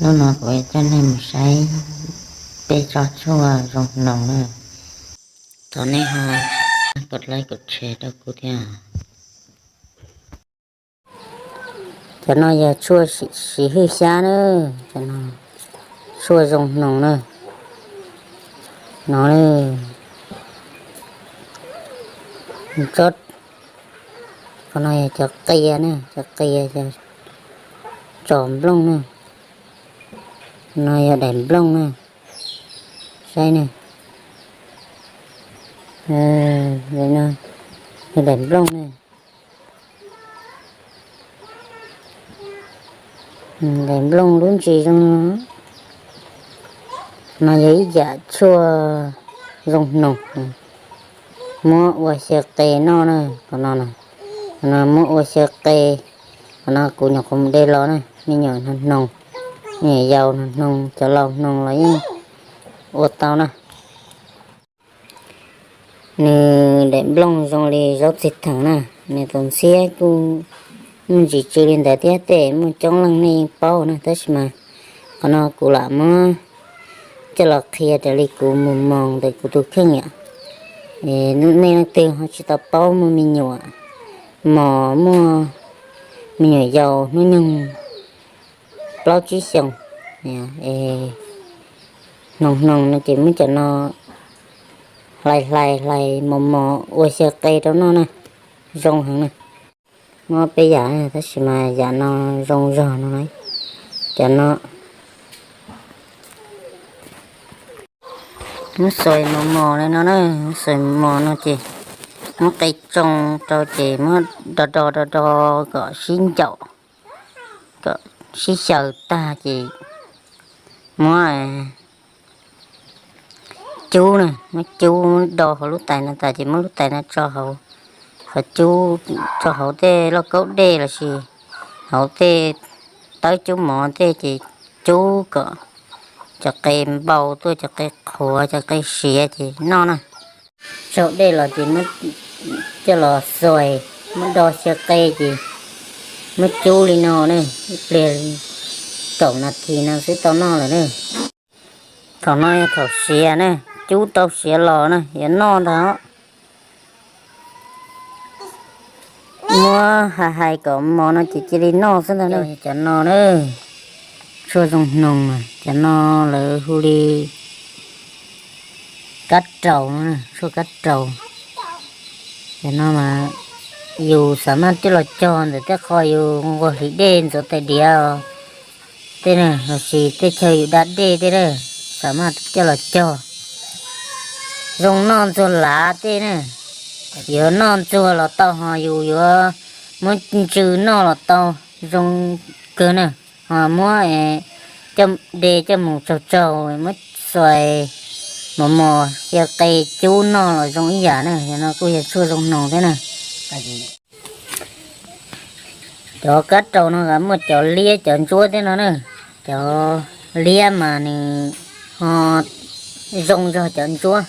Hnub no kuv coj nej mus saib peb tsob tshuaj zoo hnoos na. Thov nej ho kov like kov share rau kuv thiab. Cov no yog tshuaj siv hwj xyab na, cov no tshuaj zoo hnoos na. No, qhov no yog cov qia na, cov qia, cov tsom nplooj na. No yog daim nplooj na, saib na. Yog daim nplooj na. Daim nplooj lub ntsis zoo no. No yog ib yam tshuaj zoo hnoos, muab ua xyaw qe noj na. Qhov no, qhov no muab ua xyaw qe. Qhov no kuv nyuam qhuav mus de los na, me nyuam hnoos hnoos, me nyuam yaus hnoos hnoos, cov laus hnoos los yeej ua tau na. Nws daim nplooj zoo li zaub txhwv theem na, nws tus ntxhiab kuj muaj ntsis tsw li ntawd thiab, tej muaj coob leej nej yeej paub na, tab sis mas qhov no kuv lam muab coj los qhia raws li kuv mus mos ntawm kuv tus kheej yom. Nej leej twg ho tsis tau paub muaj me nyuam mos, muaj me nyuam yaus hnub nyoog plaub tsib xyoos, hnoos hnoos no ces muab cov no hlais hlais hlais mos mos ua xyaw qe rau noj na, zoo heev na. Muaj peb yam tab sis mas yam no zoo zog no. Cov no muab xuas mos mos li no na, muab xuas mos mos no ces muab qe tsoo rau ces muab do do do do kom sib ncaum, kom sib xyaw tag ces muab cub na, muab cub do hauv lub tais no tas ces muab lub tais no tso hauv, qhov cub tso hauv tej lauj kaub dej lossis hauv tej tawb cub mov tej ces cub kom cov qe npau tuaj, cov qe qhuav, cov qe siav ces noj na. Tsaug dej los ces muab coj los xuas, muab do xyaw qe ces muab cub li no ne, ib pliag kaum nas this no xwb tau noj lawm ne. Thaum no yog thaum siav ne, cub tau siav los ne yuav noj ntag. Muab hais hais kom mos no ces cia li noj xwb ntag ne. Cov no ne, tshuaj zoo hnoos, cov no lawv hu li kab raus no, tshuaj kab raus. Cov no mas yus xam maj coj los cog ntawm tej qho yus nquag hliv dej ntxuav tais diav tej na, lossis tej chaw yus da dej tej na, xam maj coj los cog. Zoo noj ntxuag lav tej na, yuav noj ntxuag los tau ho yus yuav muab ntsw noj los tau, zoo kawg na. Ho muab de coj mus tsaug tsaug, muab xuas mos mos xyaw qe cub noj los zoo ib yam na. Yog no kuj yog tshuaj zoo hnoos thiab na. Cov kab raus no muaj cov liab cov ntsuab thiab no na. Cov liab mas nws ho zoo zog cov ntsuab.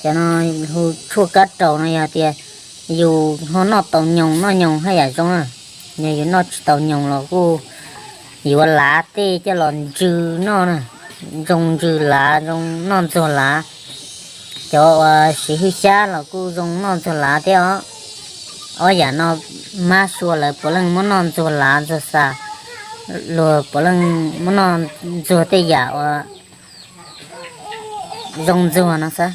Cov no hu tshuaj kab raus no yog tias yus ho noj tau nyoos, noj nyoos haj yam zoo na. Yog yus noj tsis tau nyoos los kuj yuav lav tej coj los ntsw noj na, zoo ntsw lav, zoo noj ntxuag lav. Cov uas siv hwj xyab los kuj zoo noj ntxuag lav thiab os. Ob yam no mab sua lawv puav leej muab noj ntxuag lav ntxuag xa, luag puav leej muab noj ntxuag tej yam uas zoo ntxuag no xwb.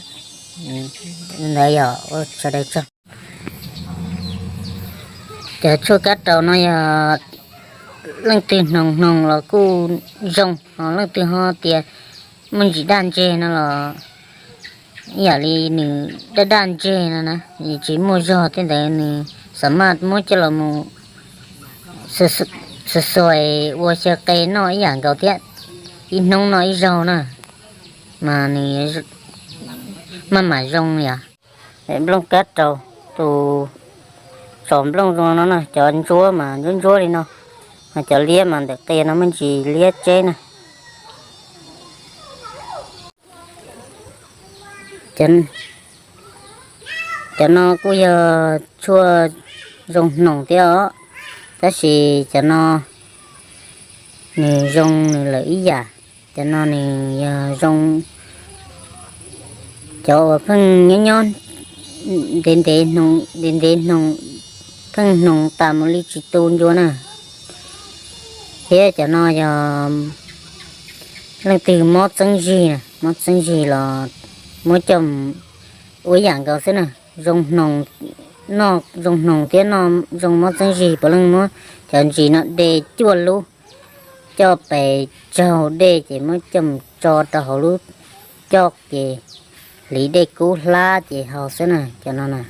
Ntawd yog ua tsaug. Cov tshuaj kab raus no yog leej twg hnoos hnoos los kuj zoo, ho leej twg ho tias muaj ntsis daj ntseg no los ib yam li nws daj daj ntseg no na, tsis muaj zog tej ntawd nws xam maj muab coj los mus xuas xuas ua xyaw qe noj ib yam nkaus thiab, ib hnub noj ib zaug na, mas nws maj mam zoo yom. Nplooj kab raus, tus tsom nplooj zoo no na, cov ntsuab mas ntsuab ntsuab li no, ho cov liab mas ntawm qia no muaj ntsis liab tseb na. Cov no kuj yog tshuaj zoo hnoos thiab os, tab sis cov no nws zoo nws lawm ib yam. Cov no nws yog zoo, cov uas pheej nyob nyob ntev ntev hnoos, ntev ntev hnoos, pheej hnoos tas mus li tsis tu ncua na. Thiab cov no yog leej twg mob txeeb zig, mob txeeb zig los muab coj ua ib yam nkaus xwb na. Zoo hnoos, noj zoo hnoos thiab noj zoo mob txeeb zig, puav leej muab cov ntsis no de cuaj lub coj pes tsaug dej ces muab coj mus tso rau hauv lub coj ces hliv dej kub hlab ces haus xwb na cov no na.